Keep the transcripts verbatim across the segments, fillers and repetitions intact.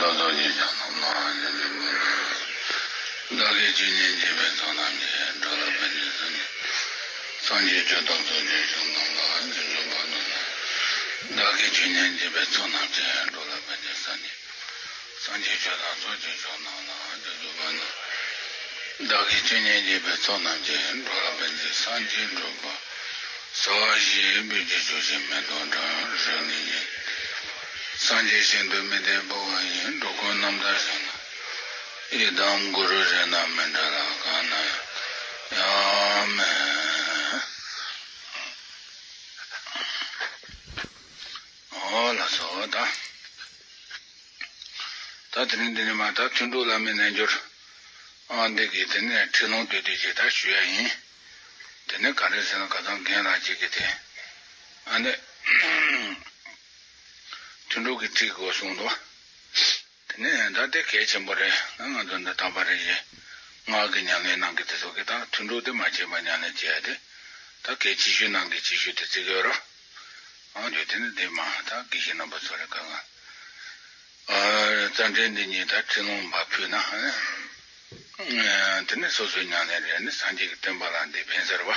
བདག་གིས་ཆོས་ཉན་བགྱིས་པའི་ཚོགས་རྣམས་ཀྱིས། འགྲོ་ལ་ཕན་ཕྱིར་བསམ་གྱིས། སངས་རྒྱས་ཆོས་དང་ཚོགས་ཀྱི་མཆོག་རྣམས་ལ། རྗེས་འཇུག་པ་ནི། བདག་གིས་ཆོས་ཉན་བགྱིས་པའི་ཚོགས་རྣམས་ཀྱིས། འགྲོ་ལ་ཕན་ཕྱིར་བསམ་གྱིས། སངས་རྒྱས་ཆོས་དང་ཚོགས་ཀྱི་མཆོག་རྣམས་ལ། རྗེས་འཇུག་པ་ནི། བདག་གིས་ཆོས་ཉན་བགྱིས་པའི་ཚོགས་རྣམས་ཀྱིས། འགྲོ་ལ་ཕན་ཕྱིར་བསམ་གྱིས། འགྲོ་བ་སྭཱ་ཧཱ་ཞེས་འབོད་ཀྱིས། ཆོས་ཀྱི་མེ་ཏོག་དྲངས་རོལ་ནས་ཉིལ། སངས་རྒྱས་ཞིང་དུ་མི་འདོད་པ་བ་ཡི། འགྲོ་ཀུན་རྣམ་དག་བྱང་ན། ཡི་དམ་གུ་རུ་རིགས་རྣམས་མི་འབྲལ་ལ། གང་ན་ཡང་མི་འོ་ལགས་སོ། ད་ད་དེ་ནས་འདི་ནས་མར་ད་ཐུན་དྲུག་བླ་མའི་རྣལ་འབྱོར། ཨ་འདི་གི་དེ་ནས་ཁྲིད་ལུང་བསྟོད་བསྟོད་ཅིག་ད་ཞུ་ཡ་ཡིན། དེ་ནས་ག་རེ་ཟེར་ན། ཁ་སང་རྒན་ལགས་ཅིག་གིས་དེ་ཨ་ནི་ཐུན་དྲུག་གི་ཁྲིད་དགོས་གསུངས་འདུག། དེ་ནས་ད་དེ་གལ་ཆེན་པོ་རེད། ང་ཚོ་འདི་དམ་པ་རེ་ཡིན། སྔགས་ཀྱི་ཉམས་ལེན་གནང་གི་དེ་ཚོ་གི་ད་ཐུན་དྲུག་དེ་མ་བྱས་པ་ཉམས་ལེན་བྱེད་ཡ་དེ་ད་གལ་ཆེ་ཤོས་ནང་གི་ཆེ་ཤོས་དེ་བརྩི་གི་ཡོད་རེད། ཨ་འདི་དེ་ནི་འདི་མ་ད་དགེ་བཤེས་རྣམ་པ་ཚོ་རེ་ག་ག་ཨ་རྩ་འགྲེལ་འདི་གཉིས་ད་ཁྲིད་ལུང་མ་ཕུལ་ན། ཨ་དེ་ནི་སོ་སོའི་ཉམས་ལེན་རེད། ནི་སངས་རྒྱས་ཀྱི་བསྟན་པ་ལ་འདི་ཕན་ས་རེད་བ།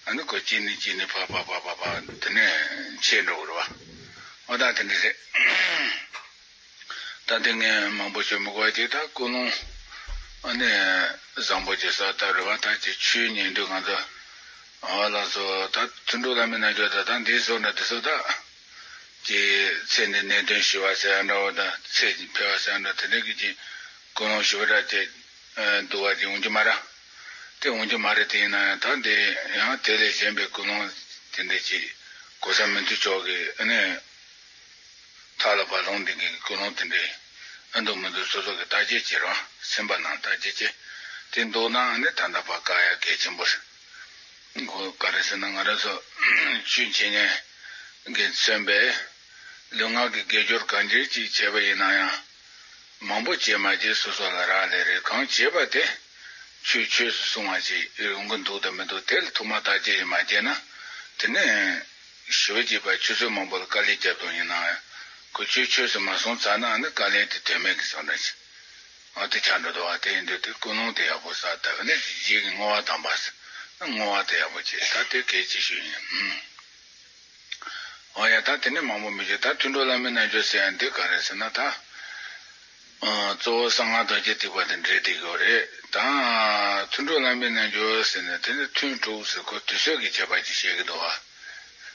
ཨ་ནི་ཁོ་གཅིག་ནས་གཅིག་ནས་ཕར་ཕར་ཕར་ཕར་ཕར་དེ་ནས་ཆད་འགྲོ་གི་རེད་བ། ཨོ་ད་དེ་འདྲ་རེད། ད་དེ་ངས་མང་པོ་ཤོད་མི་དགོས་ཅིག། ད་ཀུན་སློང་ཨ་ནི་བཟང་པོ་ཅིག་གསལ་བཏབ་རེད་བ། ད་ཅིག་ཆོས་ཉན་དུས་ང་ཚོ་ཨ་ལགས་སོ། ད་ཐུན་དྲུག་བླ་མའི་རྣལ་འབྱོར། ད་ད་འདིའི་བཟོ་འདྲ་དེ་ཚོ་ད་ཅིག་ཚེ་འདི་ནད་གདོན་ཞི་བ་ཟེར་ཡ་འདྲ་བོ། ད་ཚེ་འཕེལ་བ་ཟེར་ཡ་འདྲ། དེ་འདྲ་གི་ཅིག་ཀུན་སློང་ཞི་བ་འདྲ་ཅིག་འདུག་བ་ཅིག་འོང་གི་མ་རེད། དེ་འོང་གི་མ་རེད། དེ་ཡིན་ན་ཡང་ད་འདི་ཡང་དེ་ལས་གཞན་པའི་ཀུན་སློང་དེ་འདྲ་ཅིག་གོ་ས་མི་འདུག་ཅོག་གི་ཨ་ནི། ཐག་ལ་བབས་ལོང་འདི་གི་ཀུན་སློང་དེ་འདྲའི་ཨ་འདུག་མི་འདུག་སོ་སོ་གི་བརྟག་དཔྱད་བྱེད་རོགས། སེམས་པ་ནང་བརྟག་དཔྱད་བྱེད། དེ་འདུག་ན་ནི་ད་ལྟ་བར་དཀའ་ཡ་གལ་ཆེན་པོ་རེད། ཁོ་ག་རེ་ཟེར་ན། ང་རང་ཚོ་ཆོས་བྱེད་མཁན་གྱིས་མཚོན་པའི་ལུས་ངག་གི་དགེ་སྦྱོར་གང་ཅིར་ཅིག་བྱས་པ་ཡིན་ན་ཡང་། མང་པོ་བྱས་མ་བྱས་སོ་སོ་ལ་རག་ལས་རེད། གང་བྱས་པ་དེ་ཆོས་ཆོས་སུ་སོང་བ་ཞིག་ཡོང་གི་འདུག་དང་མི་འདུག་དེ་ལ་ཐོག་མར་བརྟག་དཔྱད་ཞིག་མ་བྱས་ན། དེ་ནས་ཞི་བ་གཅིག་པ་ཆུ་ཚོད་མང་པོ་ལ་དཀའ་ལས་བརྒྱབ་དོན་ཡིན་ན་ཡང་། ཁོ་ཆོས་ཆོས་སུ་མ་སོང་ཙ་ན་ནི་དཀའ་ལས་དེ་དོན་མེད་ཀྱི་བཟོ་འདྲ་ཞིག་ཨ་དེ་ཆགས་འགྲོ་འདུག་བ། དེ་ཡིན་དུས་དེ་ཀུན་སློང་དེ་ཡག་པོ་གསལ་བཏབ་ནས། རྗེས་ཀྱི་བསྔོ་བ་དམ་པ་ཟེར་ན། བསྔོ་བ་དེ་ཡག་པོ་བྱེད། ད་དེ་གལ་ཆེ་ཤོས་ཡིན། ཨུམ། འོ་ཡ། ད་དེ་ནས་མང་པོ་མི་བྱེད། ད་ཐུན་དྲུག་བླ་མའི་རྣལ་འབྱོར་ཟེར་ཡ་འདི་ག་རེ་ཟེར་ན། ད་ཨ་གཙོ་བོ་གསང་སྔགས་རྡོ་རྗེ་ཐེག་པ་དང་འབྲེལ་བསྡད་ཡོད་རེད། ད་ཐུན་དྲུག་བླ་མའི་རྣལ་འབྱོར་ཟེར་ནས། དེ་ནི་ཐུན་དྲུག་ཟེར་ཁོ་དུས་ཚོད་ཀྱི་ཁྱད་པར་ཅིག་བཤད་ཀྱི་འདུག་བ།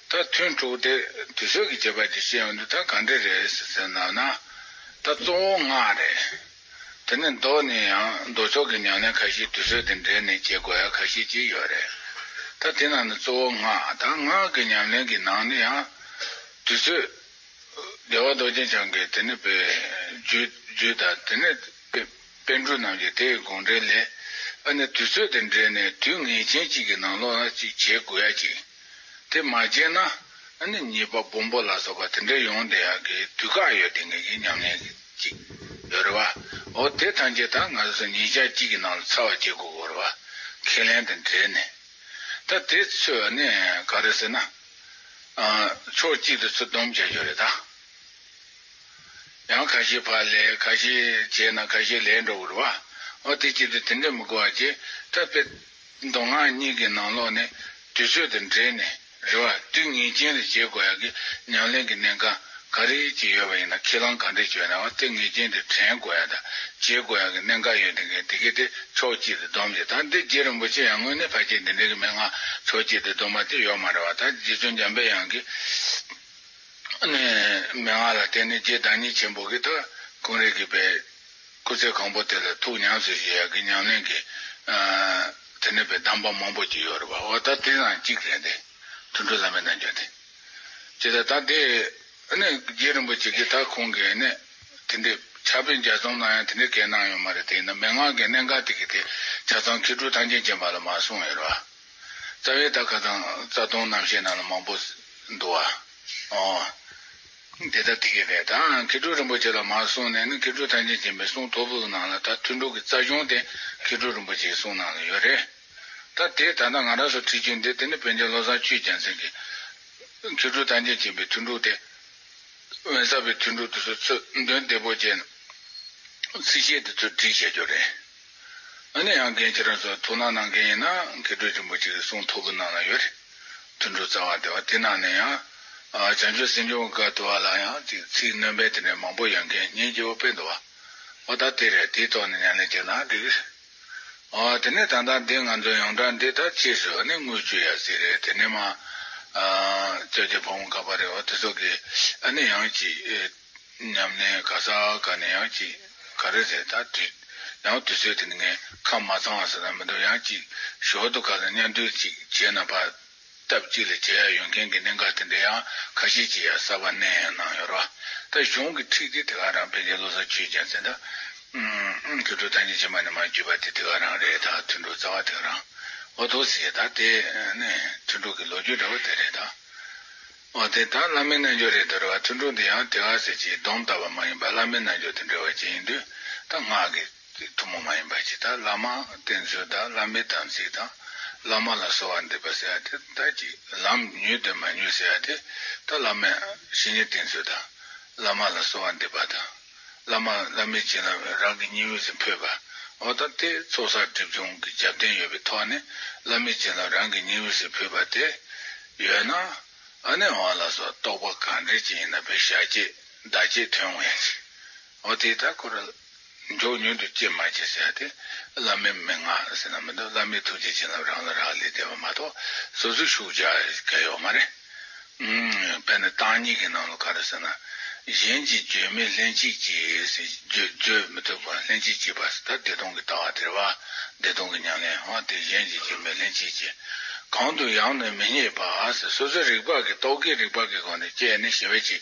ད་ཐུན་དྲུག་དེ་དུས་ཚོད་ཀྱི་ཁྱད་པར་ཅིག་བཤད་ཡོང་དུས། ད་ག་འདྲ་རེད་ཟེར་ཟེར་ན་ན། ད་གཙོ་བོ་སྔགས་རེད། དེ་ནས་མདོ་ནས་ཡང་མདོ་ཕྱོགས་ཀྱི་ཉམས་ལེན་ཁ་ཤས་དུས་ཚོད་དང་འབྲེལ་ནས་བྱེད་དགོས་ཡ་ཁ་ཤས་ཅིག་ཡོད་རེད། ད་དེ་ནང་ནས་གཙོ་བོ་སྔགས། ད་སྔགས་ཀྱི་ཉམས་ལེན་གྱི་ནང་ནས་ཡང་དུས་ཚོད། རྒྱལ་བ་རྡོ་རྗེ་འཆང་གིས་དེ་ནས་པའི་རྒྱུད་རྒྱུད་དང་། དེ་ནས་པའི་པཎ་གྲུབ་རྣམས་ཀྱིས་དེའི་དགོངས་འགྲེལ་ལས། ཨ་ནི་དུས་ཚོད་དང་འབྲེལ་ནས་དུས་ངེས་ཅན་གཅིག་གི་ནང་ལོགས་ལ་ཅིག་བྱེད་དགོས་ཡ་ཅིག། དེ་མ་བྱས་ན་ཨ་ནི་ཉེས་པ་སྦོམ་པོ་ལ་སོགས་པ་དེ་འདྲ་ཡོང་བསྡད་ཡག་གི་དུས་བཀག་ཡོད་བསྡད་མཁན་གྱི་ཉམས་ལེན་ཅིག་ཡོད་རེད་བ། འོ་དེ་ཐམས་ཅད་ད་ང་ཚོ་ཉིན་ཞག་གཅིག་གི་ནང་ལ་ཚར་བ་བྱེད་དགོས་ཀྱི་ཡོད་རེད་བ། ཁས་ལེན་དང་འབྲེལ་ནས། ད་དེ་ཚོས་ནི་ག་རེ་ཟེར་ན། ཨ་ཕྱོགས་གཅིག་ཏུ་ཚུར་སྡོམ་བྱ་རྒྱུ་རེད་ད། ཡང་ཁ་ཤས་ཕར་ལེན། ཁ་ཤས་བྱས་ན་ཁ་ཤས་ལེན་འགྲོ་གི་རེད་བ། འོ་དེ་གཅིག་ཏུ་དེ་འདྲ་མི་དགོས་པ་བྱས། ད་དཔེ་མདོ་སྔགས་གཉིས་ཀྱི་ནང་ལོགས་ནས་དུས་ཚོད་དང་འབྲེལ་ནས་རེད་བ། དུས་ངེས་ཅན་དུ་བྱེད་དགོས་ཡག་གི་ཉམས་ལེན་གྱི་གནད་འགག་ག་རེ་ཅིག་ཡོད་པ་ཡིན་ན། ཁས་བླངས་ག་འདྲ་བྱས་ན་བ། དེ་ངེས་ཅན་དུ་དྲན་དགོས་ཡག་དང་བྱེད་དགོས་ཡག་གི་གནད་འགག་ཡོད་དེ་གས་དེ་གས་དེ་ཕྱོགས་གཅིག་ཏུ་སྡོམ་བྱས། ད་འདི་རྗེ་རིན་པོ་ཆེ་ཡང་སྔོན་ནས་ཕལ་ཆེར་འདི་འདྲ་གི་མན་ངག་ཕྱོགས་གཅིག་ཏུ་སྡོམ་པ་དེ་ཡོད་མ་རེད་བ། ད་རྗེ་བཙུན་འཇམ་པའི་དབྱངས་ཀྱི་ནས་མན་ངག་ལ་བརྟེན་ནས་རྗེ་བདག་ཉིད་ཆེན་པོ་གིས་ད་ཁོང་རང་གི་པའི་སྐུ་ཚེ་གང་པོ་དེ་ལ་ཐུགས་ཉམས་སུ་བཞེས་ཡག་གི་ཉམས་ལེན་གྱི་ཨ་དེ་ནས་པའི་གདམས་པ་མང་པོ་ཅིག་ཡོད་རེད་བ། འོ་ད་དེ་ནང་གཅིག་རེད་དེ། ཐུན་དྲུག་བླ་མའི་རྣལ་འབྱོར་དེ། ཅེས་ད་ད་དེ་ཨ་ནི་རྗེ་རིན་པོ་ཆེ་གིས་ད་ཁོང་གིས་ནི་དེ་འདྲའི་ཕྱག་དཔེ་ལྗགས་རྩོམ་ནང་ཡང་དེ་འདྲའི་སྐད་གནང་ཡོད་མ་རེད། དེ་ཡིན་ན་མན་ངག་གི་གནད་འགག་དེ་གི་དེ་ཆ་ཚང་མཁས་གྲུབ་ཐམས་ཅད་མཁྱེན་པ་ལ་མར་གསུངས་ཡོད་རེད་བ། རྩ་བའི་ད་ཁ་སང་རྩ་ལྟུང་རྣམ་བཤད་ནང་ལ་མང་པོ་འདུག་བ། ཨོ། དེ་ལྟར་དེ་གི་རེད། ད་མཁས་གྲུབ་རིན་པོ་ཆེ་ལ་མར་གསུངས་ནས་ནི། མཁས་གྲུབ་ཐམས་ཅད་མཁྱེན་པའི་གསུང་ཐོར་བུའི་ནང་ལ་ད་ཐུན་དྲུག་གི་རྩ་གཞུང་དེ་མཁས་གྲུབ་རིན་པོ་ཆེའི་གསུང་ནང་ལ་ཡོད་རེད། ད་དེ་ད་ལྟ་ང་རང་ཚོ་ཁྲིད་རྒྱུ་འདི། དེ་ནི་པཎ་ཆེན་བློ་བཟང་ཆོས་རྒྱལ་མཚན་གྱིས་མཁས་གྲུབ་ཐམས་ཅད་མཁྱེན་པའི་ཐུན་དྲུག་དེ། དབེན་ས་པའི་ཐུན་དྲུག་དེ་ཚོ་ཚུར་འདོན་བདེ་པོ་བྱས་ནས། ཚིགས་བཅད་དེ་ཚོ་བྲིས་བྱས་རྒྱུ་རེད། ཨ་ནི་ཡང་རྒན་ཁྱེད་རང་ཚོ་ཐུགས་སྣང་གནང་མཁན་ཡིན་ན་མཁས་གྲུབ་རིན་པོ་ཆེ་གི་གསུང་ཐོར་བུ་ནང་ལ་ཡོད་རེད། ཐུན་དྲུག་རྩ་བ་སྡེ་པ་དེ་ནང་ནས་ཡང་། ཨ། བྱང་ཆུབ་སེམས་སྦྱོང་གི་སྐབས་དུ་བ་ལ་ཡང་ཅིག་ཚིག་སྣོན་པ་དེ་འདྲ་མང་པོ་ཡོད་མཁན་སྙིང་རྗེ་པོ་དཔེ་འདུག་བ། འོ་ད་དེ་རེད། དེའི་ཐོག་ནས་ཉམས་ལེན་བྱས་ན་འགྲིག་གི་རེད། ཨ། དེ་ནས་ད་ལྟ་འདི་ང་ཚོ་ཡོངས་གྲགས་འདི་ད་ཕྱིས་སུ་ཨ་ནི་དངུལ་ཆུ་ཡ་ཟེར་རེད། དེ་ནས་མ། ཨ། སྐྱབས་རྗེ་ཕ་བོང་ཁ་པ་རེད་བ། དེ་ཚོ་གི་ཨ་ནི་ཡང་ཅིག་ཨེ། ཉམས་ལེན་ག་ས་ག་ནས་ཡང་ཅིག་ག་རེ་ཟེར། ད་དུས་ཡང་དུས་ཚོད་དེ་ནི་ངས་ཁ་མ་ཚང་བ་ཟེར་ན་མི་འདུག་ཡང་ཅིག་ཞོར་དུ་ག་ལ་མཉམ་འདུས་ཅིག་བྱས་ན་ཕར་སྟབས་གཅིག་ལ་བྱེད་ཡ་ཡོད་མཁན་གྱི་གནད་འགག་དེ་འདྲ་ཡང་ཁ་ཤས་ཅིག་ཡང་གསར་པ་བསྣན་གནང་ཡོད་རེད་བ། ད་གཞུང་གི་ཁྲིད་དེ་དེ་ག་རང་། ཕལ་ཆེར་བློ་བཟང་ཆོས་རྒྱན་ཟེར། ད་ཨུམ། མཁས་གྲུབ་ཐམས་ཅད་མཁྱེན་པ་ནས་མར་བརྒྱུད་པ་དེ་དེ་ག་རང་རེད། ད་ཐུན་དྲུག་རྩ་བ་དེ་ག་རང་། འོ་ཐུགས་ཟེར། ད་དེ་ནི་ཐུན་དྲུག་གི་ལོ་རྒྱུས་འདྲ་བོ་དེ་རེད་ད། འོ་དེ་ད་བླ་མའི་རྣལ་འབྱོར་རེད་དོ་རེད་བ། ཐུན་དྲུག་འདི་ཡང་དེ་ག་ཟེར་གྱི་སྡོམ་བཏབ་པ་མ་ཡིན་པ། བླ་མའི་རྣལ་འབྱོར་དེ་འདྲ་བ་ཅིག་ཡིན་དུས་ད་སྔགས་ཀྱི་ཐུན་མོང་མ་ཡིན་པ་ཅིག་ད་བླ་མ་བསྟེན་ཚུལ་དང་། བླ་མའི་དམ་ཚིག་དང་། བླ་མ་ལ་གསོལ་བ་འདེབས་པ་ཟེར་ཡ་དེ། ད་ཅིག་ལམ་མྱུར་དུ་མ་མྱུར་ཟེར་ཡ་དེ། ད་བླ་མའི་བཤེས་གཉེན་བསྟེན་ཚུལ་དང་། བླ་མ་ལ་གསོལ་བ་འདེབས་པ་དང་། བླ་མ། བླ་མའི་བྱིན་རླབས་རང་གི་སྙིང་དབུས་སུ་ཕུལ་བ། འོ་ད་དེ་ཚོགས་བསགས་སྒྲིབ་སྦྱོང་གི་རྒྱབ་རྟེན་ཡོད་པའི་ཐོག་ནས་བླ་མའི་བྱིན་རླབས་རང་གི་སྙིང་དབུས་སུ་ཕུལ་བ་དེ་ཡོད་ན། ཨ་ནི་འོ་ལགས་སོ། རྟོགས་པ་གང་འདྲ་ཅིག་ཡིན་ན་བའི་ཞལ་བྱེད་བརྡ་བྱེད་ཐོན་འོང་ཡ་ཅིག་འོ་དེ་ད་ཁོ་ར་མགྱོགས་མྱུར་དུ་སྐྱེ་མ་སྐྱེ་ཟེར་ཡ་དེ་བླ་མའི་མན་ངག་ཟེར་ན་མི་འདུག་བླ་མའི་ཐུགས་རྗེ་བྱིན་རླབས་རང་ལ་རག་ལས་བསྡད་པ་མ་གཏོགས་སོ་སོའི་ཤུགས་རྒྱག་ག་ཡོད་མ་རེད། ཨུམ། དཔེར་ན་བརྟག་གཉིས་ཀྱི་ནང་ལ་ག་རེ་ཟེར་ན། གཞན་གྱིས་བརྗོད་མེད་ལྷན་ཅིག་སྐྱེས་ཟེར། བརྗོད་བརྗོད་མི་ཐུབ་པ་ལྷན་ཅིག་སྐྱེས་པ་ཟེར། ད་བདེ་སྟོང་གི་ལྟ་བ་དེ་རེད་བ། བདེ་སྟོང་གི་ཉམས་ལེན་འོ་དེ། གཞན་གྱིས་བརྗོད་མེད་ལྷན་ཅིག་སྐྱེས། གང་དུ་ཡང་ནི་མི་རྙེད་པ་ཟེར། སོ་སོའི་རིག་པ་གི། རྟོག་གེའི་རིག་པ་གི་སྒོ་ནས་དཔྱད་ནས་ཞི་བའི་ཆེད་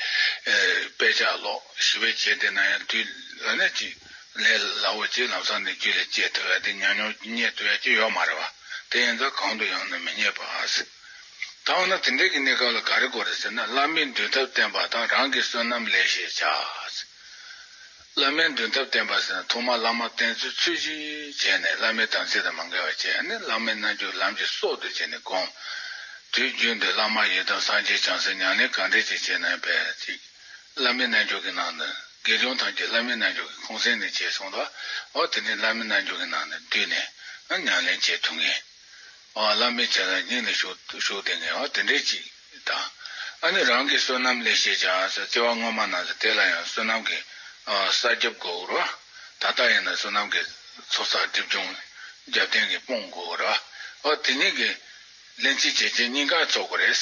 དཔེ་ཆ་ཀློག་ཞི་བའི་ཆེད་དེ་ན་ཡང་དུས་ལ་ནི་ཅིག་ལས་སླ་བོ་ཅིག་ལམ་སང་ནས་རྒྱུད་ལ་སྐྱེ་ཐུབ་ཡ་དེ། ཉམས་མྱོང་རྙེད་ཐུབ་ཡ་ཅིག་ཡོད་མ་རེད་བ། དེ་ཡིན་ཙང་གང་དུ་ཡང་ནི་མི་རྙེད་པ་ཟེར། ད་འོ་ན་དེ་འདྲའི་གི་གནས་སྐབས་ལ་ག་རེ་དགོས་རེད་ཟེར་ན། བླ་མའི་འདུན་ཐབས་བསྟེན་པ་དང་། རང་གི་བསོད་ནམས་ལེགས་བཤད་བྱ། བླ་མའི་འདུན་ཐབས་བསྟེན་པ་ཟེར་ན་ཐོག་མར་བླ་མ་བསྟེན་ཚུལ་ཚུལ་བཞིན་བྱས་ནས། བླ་མའི་དམ་ཚིག་དང་མ་འགལ་བ་བྱས་ནས། བླ་མའི་རྣལ་འབྱོར་ལམ་གྱི་སྲོག་ཏུ་བྱས་ནས་བསྒོམ། དུས་རྒྱུན་དུ་བླ་མ་ཡི་དམ་སངས་རྒྱས་བྱང་སེམས་ཉམས་ལེན་གང་འདྲ་ཅིག་བྱས་ན་ཕལ་ཆེར་བླ་མའི་རྣལ་འབྱོར་གྱི་ནང་ནས། དགེ་སྦྱོང་ཐམས་ཅད་བླ་མའི་རྣལ་འབྱོར་གྱི་ཁུངས་སེང་ནས་བྱས་སོང་ལ། འོ་དེ་ནས་བླ་མའི་རྣལ་འབྱོར་གྱི་ནང་ནས་བསྡུས་ནས་ཉམས་ལེན་བྱེད་ཐུབ་མཁན། ཨ། བླ་མའི་བྱིན་རླབས་སྙིང་ལ་ཞུགས་ཞུགས་བསྡད་མཁན། ཨ། དེ་འདྲའི་ཅིག་དང་། ཨ་ནི་རང་གི་བསོད་ནམས་ལེགས་བཤད་བྱ་ཟེར། སྐྱེ་བ་སྔོན་མ་ན་ཚ་དེ་ལ་ཡང་བསོད་ནམས་ཀྱི། ཨ། ས་རྒྱབ་དགོས་རེད་བ། ད་ལྟ་ཡིན་ན་བསོད་ནམས་ཀྱི་ཚོགས་བསགས་སྒྲིབ་སྦྱོང་རྒྱབ་རྟེན་གྱི་སྤོང་དགོས་རེད་བ། ཨ། དེ་གཉིས་ཀྱི་ལྷན་ཅིག་བྱེད་ཅིང་སྙིང་ག་ཚོགས་དགོས་རེད།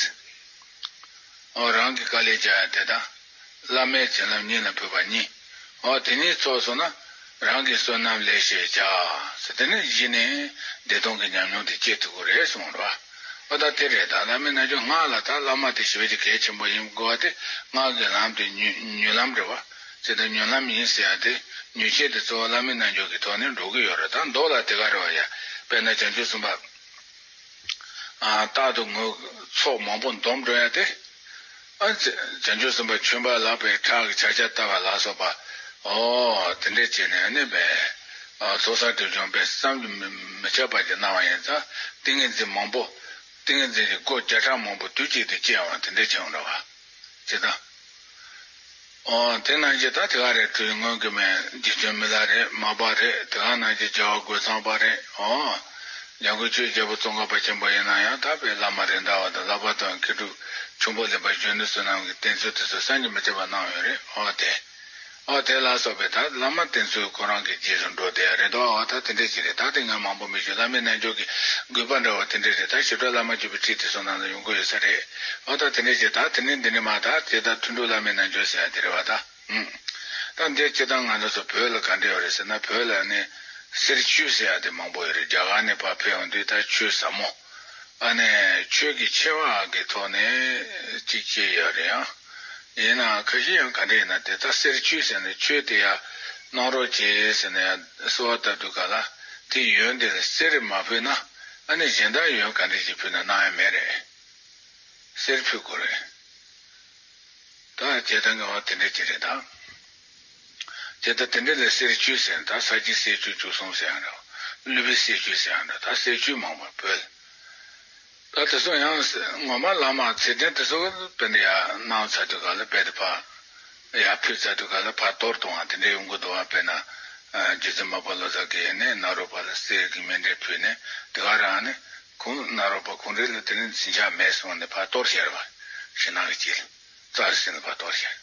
ཨོ། རང་གི་དཀའ་ལས་བརྒྱབ་ཡ་དེ་དང་། བླ་མའི་བྱིན་རླབས་སྙིང་ལ་ཕུལ་བ་གཉིས། ཨོ། དེ་གཉིས་ཚོགས་སོང་ན། རང་གི་བསོད་ནམས་ལེགས་བཤད་བྱ། ཟེར། དེ་ནས་གཞི་ནས་བདེ་སྟོང་གི་ཉམས་མྱོང་དེ་སྐྱེ་ཐུབ་ཀྱི་རེད་གསུངས་རེད་བ། ཨོ། ད་དེ་རེད། ད་བླ་མའི་རྣལ་འབྱོར་སྔགས་ལ་ད་བླ་མ་དེ་ཞི་བ་ཅིག་གལ་ཆེན་པོ་ཡིན་དགོས་པ་དེ། སྔགས་ཀྱི་ལམ་དེ་མྱུར་མྱུར་ལམ་རེད་བ། ཟེར། ད་མྱུར་ལམ་ཡིན་ཟེར་ཡ་དེ། མྱུར་ཆེད་དེ་གཙོ་བོ་བླ་མའི་རྣལ་འབྱོར་གྱི་ཐོག་ནས་འགྲོ་གི་ཡོད་རེད། ད་མདོ་ལ་དེ་ག་རེད་བ་ཡ། དཔེར་ན་བྱང་ཆུབ་སེམས་དཔའ། ཨ། རྟག་ཏུ་ངུ་ཚོགས་མང་པོ་འདོམས་འགྲོ་ཡ་དེ། ཨ། བྱང་ཆུབ་སེམས་དཔའ་ཆོས་འབར་ལགས་པའི་ཁྲག་གི་ཕྱག་རྒྱ་བཏབ་པ་ལ་སོགས་པ། ཨོ། དེ་འདྲས་བྱས་ནས་ཨ་ནི་བས། ཨ། ཚོགས་བསགས་སྒྲིབ་སྦྱོང་བས་བསམ་གྱིས་མི་མི་ཁྱབ་པ་ཅིག་གནང་བ་ཡིན་ཙང་། ཏིང་ངེ་འཛིན་མང་པོ། ཏིང་ངེ་འཛིན་གྱི་སྒོ་བརྒྱ་ཕྲག་མང་པོ་དུས་གཅིག་ཏུ་སྐྱེ་འོང་། དེ་འདྲས་བྱུང་འགྲོ་བ། ཅེས་དང་། ཨོ། དེ་ནང་བཞིན་ད་དེ་ག་རེད། སྤྲུལ་སྔོན་གྱི་མེ་རྗེ་བཙུན་མི་ལ་རེད། མར་པ་རེད། དེ་ག་ནང་བཞིན་རྒྱལ་བ་རྒོད་ཚང་པ་རེད། ཨོ། འཇམ་མགོན་ཆོས་རྒྱལ་པོ་ཙོང་ཁ་པ་ཆེན་པོ་ཡིན་ན་ཡང་། ད་བའི་བླ་མ་རེད་མདའ་བ་དང་། བསླབ་པ་དང་མཁས་གྲུབ་ཆུང་པོ་ལེགས་པ་གཞོན་ནུ་བསོད་ནམས་ཀྱི་བསྟེན་ཚུལ་དེ་ཚོ་བསམ་གྱིས་མི་ཁྱབ་པ་གནང་ཡོད་རེད། ཨོ་དེ། ཨོ་དེ་ལ་སོགས་པའི་ད་བླ་མ་བསྟེན་ཚུལ་ཁོ་རང་གི་རྗེས་སུ་འགྲོ་བསྡད་ཡ་རེད་དོ། ཨོ་ད་དེ་འདྲས་ཅིག་རེད། ད་དེ་ངས་མང་པོ་མི་ཞུ། བླ་མའི་རྣལ་འབྱོར་གྱི་དགོས་པ་འདྲ་བ་དེ་འདྲས་རེད། ད་ཞི་ཁྲོ་བླ་མ་བརྒྱུད་པའི་ཁྲིད་དེ་ཚོ་ནང་ལ་ཡོང་གི་ཡོད་ས་རེད། ཨོ་ད་དེ་འདྲས་ཅིག་ད་དེ་ནས་འདི་ནས་མ། ད་དེ་ད་ཐུན་དྲུག་བླ་མའི་རྣལ་འབྱོར་ཟེར་ཡ་དེ་རེད་བ་ད། ཨུམ། ད་འདིར་སྤྱིར་བཏང་ང་ཚོ་ཚོ་བོད་ལ་ག་འདྲ་ཡོད་རེད་ཟེར་ན། བོད་ལ་ནི་གསེར་ཆོས་ཟེར་ཡ་དེ་མང་པོ་ཡོད་རེད། རྒྱ་གར་ནས་ཕར་ཕེབས་ཡོང་དུས་ད་ཆོས་ཟབ་མོ། ཨ་ནི་ཆོས་ཀྱི་ཆེ་བ་གི་ཐོག་ནས་གཅིག་བྱས་ཡོད་རེད་ཡང་། ཡིན་ནའང་ཁ་ཤས་ཡང་ག་འདྲ་ཡིན་ན། དེ་ད་གསེར་ཆོས་ཟེར་ནས་ཆོས་དེ་ཡ་གནང་རོགས་བྱེད་ཟེར་ནས་ཡ་གསོལ་བ་བཏབ་དུས་ག་ལ། དེ་ཡོན་དེ་ལ་གསེར་མ་ཕུལ་ན། ཨ་ནི་གཞན་དག་ཡོན་ག་འདྲ་ཞིག་ཕུལ་ན་གནང་ཡ་མེད་རེད། གསེར་ཕུལ་དགོས་རེད། ད་བྱེད་སྟངས་ཀྱི་འོ་དེ་འདྲ་ཅིག་རེད་ད། དེ་ལྟར་དེ་འདྲ་ལས་གསེར་ཆོས་ཟེར་ན། ད་ས་སྐྱའི་གསེར་ཆོས་བཅུ་གསུམ་ཟེར་ཡང་འདྲ། ཀླུ་པའི་གསེར་ཆོས་ཟེར་ཡང་འདྲ། ད་གསེར་ཆོས་མང་པོ་ཕུལ། ད་དེ་ཚོ་ཡང་ངོ་མ་བླ་མ་ཚད་ལྡན་དེ་ཚོ་དཔེར་ན་ཡར་གནང་ཚར་དུས་ག་ལ། རྦད་དེ་ཕར་ཡར་ཕུལ་ཚར་དུས་ག་ལ་ཕར་གཏོར་གཏོང་བ་དེ་འདྲ་ཡོང་གི་འདུག་བ། དཔེར་ན། རྗེ་བཙུན་མར་པ་ལོ་ཙཱ་གིས་ནི་ནཱ་རོ་པ་ལ་གསེར་གྱི་མཎྜལ་ཕུལ་ནས། དེ་ག་རང་ནི་ཁོང་ནཱ་རོ་པ་ཁོང་རང་ལ་དེ་ནི་འཛིན་ཆགས་མེད་སོང་ནས་ཕར་གཏོར་བཞག་པ། ཞེ་སྣང་གི་རྐྱེན་ལ་ཙར་ཟེར་ནས་ཕར་གཏོར་བཞག་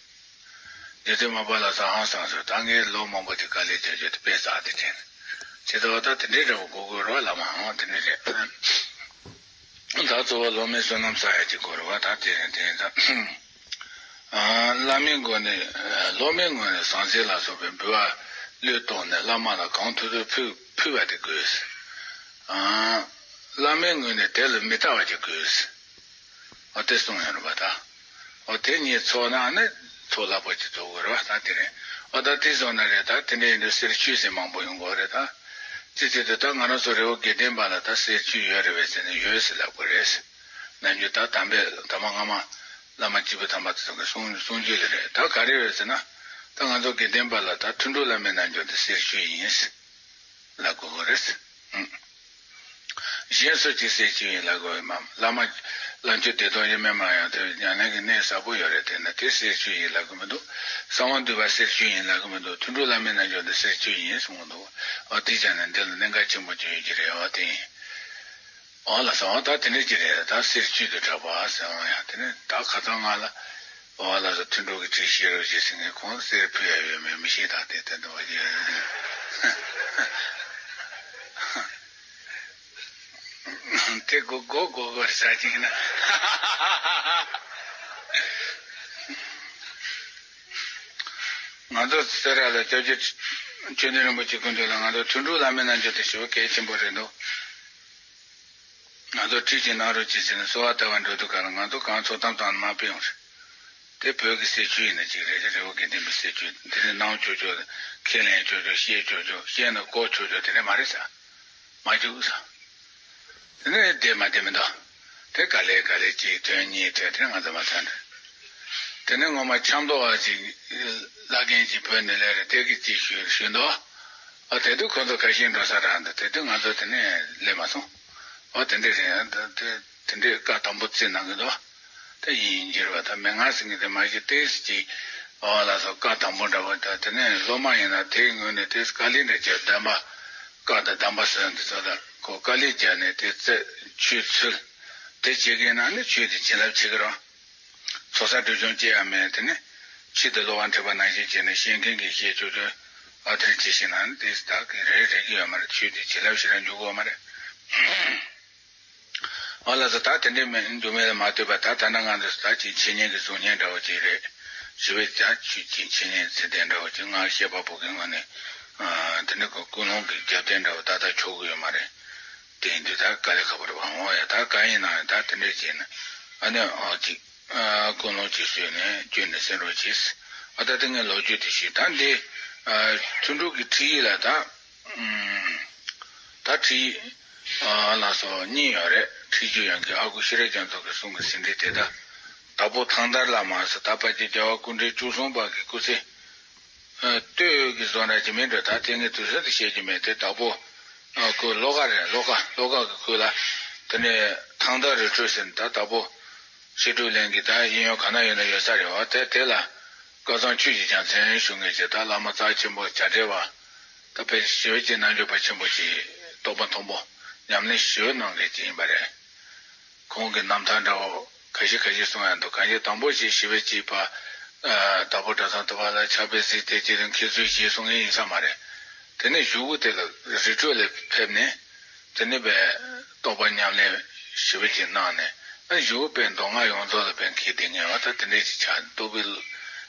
རྗེ་བཙུན་མར་པ་ལོ་ཙཱ་ཧང་སངས་སོང་། ད་ངས་ལོ་མང་པོ་དེ་དཀའ་ལས་བརྒྱབ་རྒྱུ་དེ་དཔེ་བསགས་ཏེ་དྲན། ཇི་ལྟར་བ་ད་དེ་འདྲའི་འདྲ་བོ་གོ་དགོས་རོགས། བླ་མ་ཧང་དེ་འདྲ་རེད། ད་གཙོ་བོ་སློབ་མའི་བསོད་ནམས་བསགས་ཡ་ཅིག་དགོས་རེད་བ། ད་དེ་རེད་དེ་ད། བླ་མའི་ངོས་ནས། སློབ་མའི་ངོས་ནས་ཟང་ཟིང་ལ་སོགས་པའི་འབུལ་བ་བློས་བཏང་ནས་བླ་མ་ལ་གང་ཐུབ་ཐུབ་ཕུལ་ཕུལ་བ་དེ་དགོས། བླ་མའི་ངོས་ནས་དེ་ལ་མི་ལྟ་བ་ཅིག་དགོས། འོ་དེ་གསུངས་ཡོད་རེད་པ་ད། འོ་དེ་གཉིས་ཚོགས་ན་ནི་ཚོགས་ལ་པོ་ཅིག་ཚོགས་དགོས་རེད་བ། ད་དེ་རེད། འོ་ད་དེ་བཟོ་ན་རེད། ད་དེ་འདྲ་ཡིན་དུས་གསེར་ཆོས་ཟེར་མང་པོ་ཡོང་གི་རེད་ད། ཅི་ཅི་དུས་ད་ང་རང་ཚོ་རི་བོ་དགེ་ལྡན་པ་ལ་ད་གསེར་ཆོས་ཡོད་རེད་པས་ཟེར་ནས་ཡོད་ཟེར་ལབ་དགོས་རེད། ནམ་རྒྱུན་ད་དམ་པའི་དམ་པ་སྔ་མ་བླ་མ་སྐྱེས་བུ་དམ་པ་དེ་ཚོ་གི་གསུང་གསུང་རྒྱུན་ལ་རེད། ད་ག་རེ་ཡོད་ཟེར་ན། ད་ང་ཚོ་དགེ་ལྡན་པ་ལ་ད་ཐུན་དྲུག་བླ་མའི་རྣལ་འབྱོར་དེ་གསེར་ཆོས་ཡིན་ལབ་དགོས་ཀྱི་རེད། ཨང་། གཞན་སུ་གཅིག་གསེར་ཆོས་ཡིན་ལབ་དགོས་མ། བླ་མ་བླ་མཆོད་བདེ་སྟོང་དབྱེར་མེད་མ་ཡང་དེ་ཉམས་ལེན་གྱི་གནད་ཟབ་པོ་ཡོད་རེད། དེ་ནི་དེ་གསེར་ཆོས་ཡིན་ལབ་གི་མི་འདུག་གསང་བ་འདུས་པ་གསེར་ཆོས་ཡིན་ལབ་གི་མི་འདུག་ཐུན་དྲུག་བླ་མའི་རྣལ་འབྱོར་འདི་གསེར་ཆོས་ཡིན་གསུངས་འདུག་འོ་དེ་ཙང་ནི་འདི་ལ་གནད་འགག་ཆེན་པོ་ཅིག་ཡོད་ཀྱི་རེད། འོ་དེ་ཡིན། འོ་ལགས་སོ། འོ་ད་དེ་འདྲ་ཅིག་རེད། ད་གསེར་ཆོས་དུ་གྲགས་པ་ཟེར་འོང་ཡ། དེ་ནས་ད་ཁ་སང་ང་ལ་འོ་ལགས་སོ་ཐུན་དྲུག་གི་ཁྲིད་ཤེས་རོགས་བྱེད་ཟེར་ངས་ཁོང་གསེར་ཕུལ་ཡ་ཡོད་མེད་མི་ཤེས། ད་དེ་དེ་འདྲ་བ་ཡོད། དེ་གོ་གོ་གོ་གོ་ས་ཅིག་ན། ང་ཚོ་སེ་ར་ལ་སྐྱབས་རྗེ་ཆོས་ལྡན་རིན་པོ་ཆེ་སྐུ་མདུན་ལ་ང་ཚོ་ཐུན་དྲུག་བླ་མའི་རྣལ་འབྱོར་དེ་ཞེ་པོ་གལ་ཆེན་པོ་རེད་འདུག་ང་ཚོ་ཁྲིད་ཅིག་གནང་རོགས་གྱིས་ཟེར་ནས་གསོལ་བ་བཏབ་པ་འགྲོ་དུས་ག་ལ་ང་ཚོ་གང་ཚོགས་གཏམ་བཏང་ནས་མར་ཕེབས་ཡོང་རེད། དེ་བོད་ཀྱི་གསེར་ཆོས་ཡིན་ན་ཅིག་རེད། རི་བོ་དགེ་ལྡན་པའི་གསེར་ཆོས་དེ་ནི་གནང་ཆོག་ཆོག་ཁས་ལེན་ཆོག་ཆོག་བཤད་ཆོག་ཆོག་བཤད་ན་གོ་ཆོག་ཆོག་དེ་འདྲ་མ་རེད་ས། མ་འཇུག་ས། དེ་ནས་བསྡད་མ་བསྡད་མི་འདུག་དེ་ག་ལེ་ག་ལེ་གཅིག་ཐོན་གཉིས་ཐོན་དེ་ང་ཚོ་མ་ཚང་འདྲ། དེ་ནས་ངོ་མ་ཆབ་མདོ་བ་ཅིག་བླ་རྒན་ཅིག་བོད་ནས་སླེབས་རེད། དེ་གིས་ཅིག་ཞུས་ཞུས་འདུག་ཨ་དེ་དུས་ཁོ་ཚོ་ཁ་ཤས་འགྲོ་ས་རག་འདུག་དེ་དུས་ང་ཚོ་དེ་ནས་སླེབས་མ་སོང་། ཨ་དེ་འདྲས་རེད། ད་དེ་དེ་འདྲས་བཀའ་དམ་པོ་བརྩི་གནང་གི་འདུག་དེ་ཡིན་གྱི་རེད་པ། ད་མན་ངག་ཟེར་མཁན་དེ་མ་གཞི་ཏོག་ཙམ་ཅིག་འོ་ལགས་སོ་བཀའ་དམ་པོ་འདྲ་བོ། ད་དེ་ནས་སློབ་མ་ཡིན་ན་དེའི་ངོས་ནས་ཏོག་ཙམ་དཀའ་ལས་འདྲ་བྱས། གདམས་པ་བཀའ་དང་གདམས་པ་ཟེར་འདི་ཚོ་ལ་ཁོ་དཀའ་ལས་བརྒྱབ་ནས་དེ་རྩད་ཆོད་ཚུལ་དེ་བྱེད་མཁན་ན་ནི་ཆོས་དེ་བྱིན་རླབས་ཆེ་གི་རེད། ཚོགས་བསགས་སྒྲིབ་སྦྱོང་བྱེད་ཡ་མེད། དེ་ནི་ཆེད་དུ་གློ་བ་འཁྲབ་པ་ནང་བཞིན་བྱས་ནས་བཤད་མཁན་གྱིས་བཤད་ཆོག་ཆོག་ཨ་དེར་བྱེད་ཤེས་ན་ནི་དེ་ད་གི་རེད་རེད་གི་ཡོད་མ་རེད། ཆོས་དེ་བྱིན་རླབས་ཞེ་དྲག་འཇུག་གི་ཡོད་མ་རེད། ཨ་ལགས་སོ། ད་དེ་འདྲའི་མི་འདུག་མེད་ལ་མ་ལྟོས་པ་ད་ད་ལྟ་ང་འདི་ད་ཅིག་འཆད་ཉན་གྱི་གསུང་ཉན་འདྲ་བོ་ཅིག་རེད། ཞི་བའི་ད་ཆོས་ཀྱི་འཆད་ཉན་ཚད་ལྡན་འདྲ་བོ་ཅིག་ང་བཤད་པ་པོ་གི་ངོས་ནས་ཨ་དེ་འདྲ་གི་ཀུན་སློང་གི་རྒྱབ་རྟེན་འདྲ་བོ་ད་ལྟ་ཆོག་གི་ཡོད་མ་རེད། དེ་ཡིན་དུས་ད་དཀའ་ལས་ཁག་པོ་རེད་པ། འོ་ཡ་ད་གང་ཡིན་ན་ཡང་ད་དེ་འདྲས་བྱས་ན་ཨ་ནི་ཨ་ཅིག་ཨ་ཀུན་སློང་ཅིག་བཟོས་ནས་བསྐྱོན་ནས་གསན་རོགས་གྱིས། ཨ་ད་དེ་ངས་ལོ་རྒྱུས་དེ་ཞུས། ད་འདི་ཨ་ཐུན་དྲུག་གི་ཁྲིད་ཡིག་ལ་ད་ཨུམ་ད་ཁྲིད་ཡིག་ཨ་ལགས་སོ་གཉིས་ཡོད་རེད། ཁྲིད་རྒྱུད་ཡོན་གྱི་ཨ་ཁུ་ཤེས་རབ་རྒྱ་མཚོ་གི་གསུང་གི་ཟིན་བྲིས་དེ། ད་དྭགས་པོ་ཐང་དར་བླ་མ་ཟེར་ད་ཕལ་ཆེར་རྒྱལ་བ་སྐུ་ཕྲེང་བཅུ་གསུམ་པ་གི་སྐུ་ཚེ་ཨ་སྟོད་ཀྱི་བཟོ་འདྲ་ཅིག་མིན་འགྲོ། ད་དེ་ངས་དུས་ཚོད་དུ་བཤད་རྒྱུ་མེད། དེ་དྭགས་པོ་ཨ་ཁོའི་ལྷོ་ཁ་རེད། ལྷོ་ཁ་ལྷོ་ཁ་གི་ཁུལ་ལ་དེ་ནས་ཐང་དར་རི་ཁྲོད་ཟེར་ནས་ད་དྭགས་པོ་བཤད་སྒྲུབ་གླིང་གི་ད་གཡས་གཡོན་ག་ན་ཡོད་ན་ཡོད་ས་རེད་བ། དེ་དེ་ལ་སྐལ་བཟང་ཆོས་ཀྱི་རྒྱལ་མཚན་ཞུ་མཁན་ཅིག་ད་བླ་མ་རྩ་ཆེན་པོ་བྱ་བྲལ་བ་ད་དཔེ་ཞི་བའི་སྐྱེས་རྣལ་འབྱོར་པ་ཆེན་པོ་ཅིག་རྟོགས་པ་མཐོན་པོ་ཉམས་ལེན་ཞི་བའི་གནང་མཁན་ཅིག་ཡིན་པ་རེད། ཁོང་གི་རྣམ་ཐར་འདྲ་བོ་ཁ་ཤས་ཁ་ཤས་གསུང་ཡ་འདུག་གང་ཡིན་དང་པོ་ཞིག་ཞི་བའི་སྐྱེས་པ་ཨ་དྭགས་པོ་གྲྭ་ཚང་དུ་བ་ལ་ཕྱག་དཔེ་གཟིགས་ཏེ་ཅི་རིང་ཁྱེད་ཚོས་ཞེས་གསུང་ངེས་ཡིན་ས་མ་རེད། དེ་ནས་གཞུག་གུ་དེ་ལ་རི་ཁྲོད་ལ་ཕེབས་ནས་དེ་ནས་པའི་རྟོགས་པ་ཉམས་ལེན་ཞི་བའི་སྐྱེས་གནང་ནས་ཨ་གཞུག་གུ་པའི་མདོ་སྔགས་ཡོངས་རྫོགས་ལ་པའི་མཁས་བསྡད་ངེས་བ་ད་དེ་འདྲས་ཅིག་ཆགས་འདུག་པའི་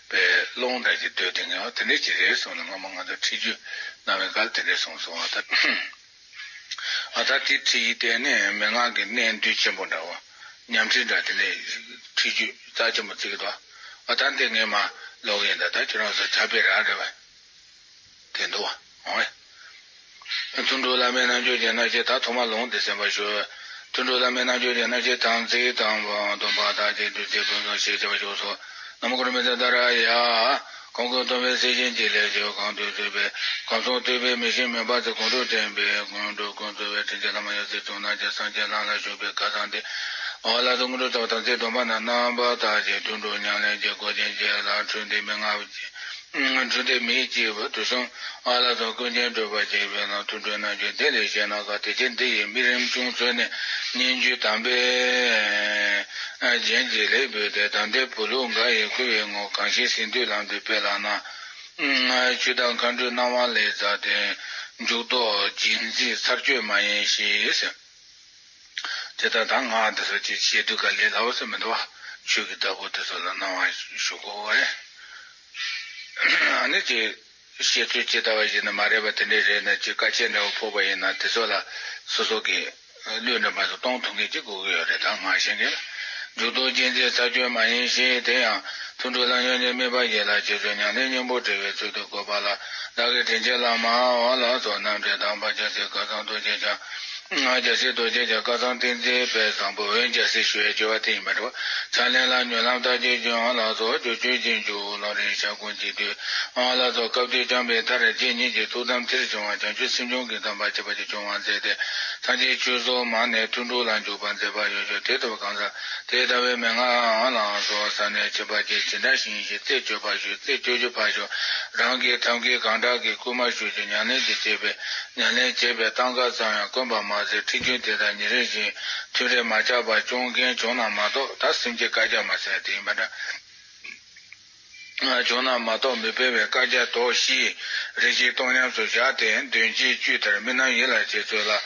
པའི་ཀློང་འདྲ་ཅིག་སྡོད་དེ་ངེས་བ་དེ་འདྲས་ཅིག་རེད་གསུངས་ནས་སྔོན་མ་ང་ཚོ་ཁྲིད་རྒྱུད་གནང་བའི་སྐབས་དེ་འདྲས་གསུངས་སོང་བ་ད། ཨ་ད་དེ་ཁྲིད་ཡིག་དེ་ནི་མན་ངག་གི་གནད་འདུས་ཆེན་པོ་འདྲ་བོ། ཉམས་ཁྲིད་འདྲ་དེ་ནས་ཁྲིད་རྒྱུད་རྩ་ཆེན་པོ་བརྩི་གི་འདུག་ཨ་ད་འདི་ངས་མ་ཀློག་གི་ཡིན། ད་ད་ཁྱོད་རང་ཚོ་ཕྱག་དཔེ་རག་རེད་བ། དེ་འདུག་བ། འོང་བས། ཐུན་དྲུག་བླ་མའི་རྣལ་འབྱོར་གྱི་རྣམ་བཤད་ད་ཐོག་མ་ལུང་དེ་གསན་པར་ཞུ། ཐུན་དྲུག་བླ་མའི་རྣལ་འབྱོར་གྱི་རྣམ་བཤད་དམ་ཚིག་དང་པོ་སྡོམ་པ་དག་གི་བདུད་རྩི་ཀུན་བཟང་ཞེས་བྱ་བ་བཞུགས་སོ། ནམ་མཁའ་རིན་པོ་ཆེ་ལྟར་ཡ། གང་ཀུན་སྟོང་པའི་སེམས་ཅན་གྱི་ལས་བྱེད་གང་དུ་ཐུག་པའི་གང་སོང་ཐུག་པའི་མི་ཤེས་མུན་པ་དེ་གང་དུ་འདྲེན་པའི་གང་དུ་ཀུན་འཚོ་བའི་དྲིན་ཅན་བླ་མ་ཡབ་སྲས་ཚོགས་རྣམས་ཀྱི་སངས་རྒྱས་ལམ་ལ་ཞུགས་པའི་ཁ་སང་དེ། འོ་ལ་དུ་དངོས་གྲུབ་ཐོབ་དམ་ཚིག་སྡོམ་པ་རྣམས་རྣམ་པར་དག་ཅིང་ཐུན་དྲུག་ཉམས་ལེན་གྱི་སྒོ་ཆེན་བཅས་ལ་འཕྲོས་ཏེ་མན་ངག་འབྲུ་དེ་མེས་བསྐྱེད་པ་དུས་གསུམ་ཨ་ལ་སོགས་ཀུན་མཁྱེན་སྤྲུལ་པ་བྱེད་པའི་ནང་དུ་འགྲོ་རྣལ་འབྱོར་དེ་ལས་གཞན་ན་ག་དེ་ཕྱིར་འདི་ཡི་དམིགས་རིམ་ཅུང་ཚོད་ནས་སྙན་བརྒྱུད་དམ་པའི་རྒྱན་གྱི་ལེགས་འབུལ་ཏེ། དམ་ལྡན་བུ་ལུག་འགའ་ཡི་བསྐུལ་བའི་ངོར་གང་ཞིག་ཟིན་བདུད་ལམ་འདི་སྤེལ་ལགས་ན། ཆུ་དང་མཁའ་འགྲོའི་སྣང་བ་ལས་ཛ་སྟེ། འཇུག་ལྡོག་འབྱིན་མཛད་ཚར་གཅོད་མ་ཡིན་ཞེས་ཟེར། དེ་ལྟར་ད་ང་འདི་ཚོ་ཅིག་བཤད་དུས་ག་ལས་སླ་བོ་ཟེར་མི་འདུག་བ། ཆོས་ཀྱི་བདག་པོ་དེ་ཚོ་ལ་སྣང་བ་ཞུ་དགོས་པ་རེད། ཨ་ནི་ཅིག་བཤད་ཚུལ་ཇི་ལྟ་བ་ཞིག་ནི་མ་རེད་པ་དེ་འདྲས་རེད་ན། ཅིག་བཀའ་ཆད་འདྲ་བོ་ཕོག་པ་ཡིན་ན་དེ་ཚོ་ལ་སོ་སོ་གི་བློས་འདྲ་མ་སོ་གཏོང་ཐུབ་མཁན་ཅིག་དགོས་ཀྱི་ཡོད་རེད། ད་ང་ཤེས་མཁན་ལ། འཇུག་ལྡོག་འབྱིན་མཛད་ཚར་གཅོད་མ་ཡིན་ཞེས། དེ་ཡང་ཐུགས་སྒྲུབ་ལ་ཉོན་ཅིང་དམིགས་པ་ཡིད་ལ་བྱེད་ཚུལ་ཉམས་ལེན་སྙིང་པོ་འབྲེལ་བའི་ཚུལ་དུ་བཀོད་པ་ལ། བདག་གི་དྲིན་ཅན་བླ་མའོ་ལགས་སོ། རྣམ་འདྲེན་དམ་པ་རྒྱལ་སྲས་སྐལ་བཟང་རྡོ་རྗེ་འཆང་། རྒྱལ་སྲས་རྡོ་རྗེ་འཆང་སྐལ་བཟང་བསྟན་འཛིན་དཔལ་བཟང་པོ། འོན་རྒྱལ་སྲས་ཞུ་བའི་སྦྱོར་བ་དེ་ཡིན་པ་འདྲ་བ། ཕྱག་ལེན་ལ་མྱུར་ལམ་ལྟར་གྱིས་སྦྱོང་ལགས་སོ། སྒྱུར་བཅོས་རྗེས་འཇུག་ལམ་རིམ་ཞལ་སྒོང་གཅིག་བསྡུས་ལགས་སོ། སྐབས་དེར་བྱམས་པའི་མཐའ་རུ་རྗེ་ཉིད་ཀྱི་ཐུགས་དམ་མཐིལ་བྱུང་བ་བྱང་ཆུབ་སེམས་བྱུང་གི་དམ་པ་ཁྱད་པར་ཅན་བྱུང་བར་མཛད་དེ། ཐམས་ཅད་ཆོས་སོགས་མང་ནས་ཐུགས་སྒྲུབ་ལ་འཇུག་པར་མཛད་པ་ཡོད་ཀྱང་། དེ་ལྟ་བུ་གང་ཟག་དེ་ལྟ་བུའི་མན་ངག་ལ་སོགས་ས་གནས་ཁྱད་པར་ཅན་ཇི་འདྲ་ཞིག་ཡིན་ཞིང་། རྩེ་གཅོད་པར་ཞུ། རྩེ་གཅོད་རྒྱུ་ཕར་ཞོག། རང་གིས་ཐབས་མཁས་གང་དྲག་གིས་བསྐུལ་མ་ཞུ་ཞིང་ཉམས་ལེན་གྱི་བྱེད་པའི་ཉམས་ལེན་བྱེད་པའི་གཏམ་ཁ་ཙམ་ཡང་དཀོན་པར་མ་ཟད། ཁྲིད་རྒྱུན་དེ་དག་ཉིན་རེ་བཞིན་ཐུན་རེ་མ་ཆག་པར་སྐྱོང་མཁན་བྱུང་ན་མ་གཏོགས། ད་སེམས་ཀྱི་བཀའ་རྒྱ་མ་ཟེར་དེ་ཡིན་པ་འདྲ། བྱུང་ན་མ་གཏོགས་མི་སྤེལ་བའི་བཀའ་རྒྱ་དོགས་གཞི་རེ་ཞིག་གཏོང་ཉམས་སུ་བཞག་སྟེ། འདོན་ཆའི་བཅུད་ལྟར་དམིགས་རྣམ་ཡིད་ལ་བྱེད་ཚུལ་ལ།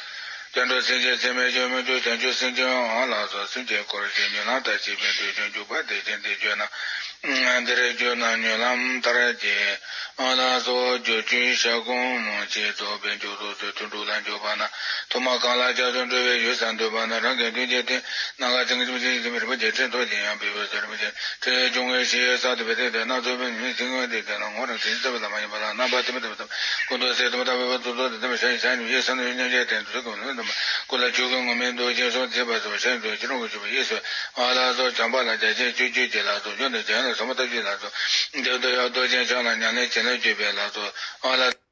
སྐྱབས་འགྲོ་སེམས་བསྐྱེད་ཚད་མེད་སྤྱོད་མི་འགྱུར་བྱང་ཆུབ་སེམས་མཆོག་ལ་སོགས་སེམས་བསྐྱེད་སྐོར་བཞི་མྱུར་ལམ་ལྟར་བྱེད་པའི་འདོད་ཆུང་འཇུག་པ་དེ་བཞིན་དེ་བརྗོད་ན། འདིར་བརྗོད་ན་མྱུར་ལམ་ལྟར་བྱེད་ལ་སོགས་སྒྱུར་བཅོས་ཞལ་སྒོང་མང་ཆེ་རྫོགས་པའི་མཇུག་ཏུ་ཚུལ་ཐུགས་སྒྲུབ་ལ་འཇུག་པ་ན། ཐོག་མ་གང་ལ་སྐྱབས་སུ་འགྲོ་བའི་ཡུལ་ས་འདོད་པ་ན། རང་གི་མདུན་གྱི་སྟེང་ན་ག་ཚིག་གི་རིམ་པ་ཅན་ཁྲིད་ཐོག་ཅན་ཡང་འབད་པའི་ཚུལ་རིམ་པ་ཅན་ཁྲིད་སྦྱོང་བའི་གཞི་ཡོད་ས་དེ་བས་ཏེ་དེ་སྣ་ཚོགས་པའི་མིང་ཚིག་ངོས་དེ་དེ་ལ་ངོ་རང་དེ་ཉིད་ལྟ་བུ་ལ་མ་ཡིན་པ་ལ་རྣམ་པ་དེ་མི་ལྟ་བུ་དང་། ཀུན་ཏུ་གསལ་དུ་མི་ལྟ་བུ་དུ་ཚོགས་དེ་ལྟ་བུ་ཤ་ཡི་ཤ་ཉུང་ཡེ་ས་ནུ་མཉམ་བཞག་དེ་དུ་ཚོགས་ཀུན་ལ་ལྟ་བུ་ཀུན་ལ་ཆོས་ཀུན་ངོ་མའི་འདུ་ཤེས་སོགས་མཛད་པ་སོགས་ཤ་ཡི་འདུ་ཅི་རུང་གི་ཆུ་བོ་ཡེ་སོགས་ཨ་ལ་སོགས་བྱམས་པ་ལ་རྒྱ་ཆེན་སྤྱོད་བཅུག་ཅེས་ལ་སོགས་འཇུག་ནས་རྒྱལ་ལ་སོགས་འཇུག་ནས་རྒྱལ་ལ་ཟབ་མོ་ལྟ་བཅུག་ལ་སོགས་འདེབས་དུ་ཡང་རྡོ་རྗེ་འཆང་ལ་ཉམས་ལེན་བྱིན་རླབས་བརྗོད་པའི་ལ་སོགས་ཨ་ལ།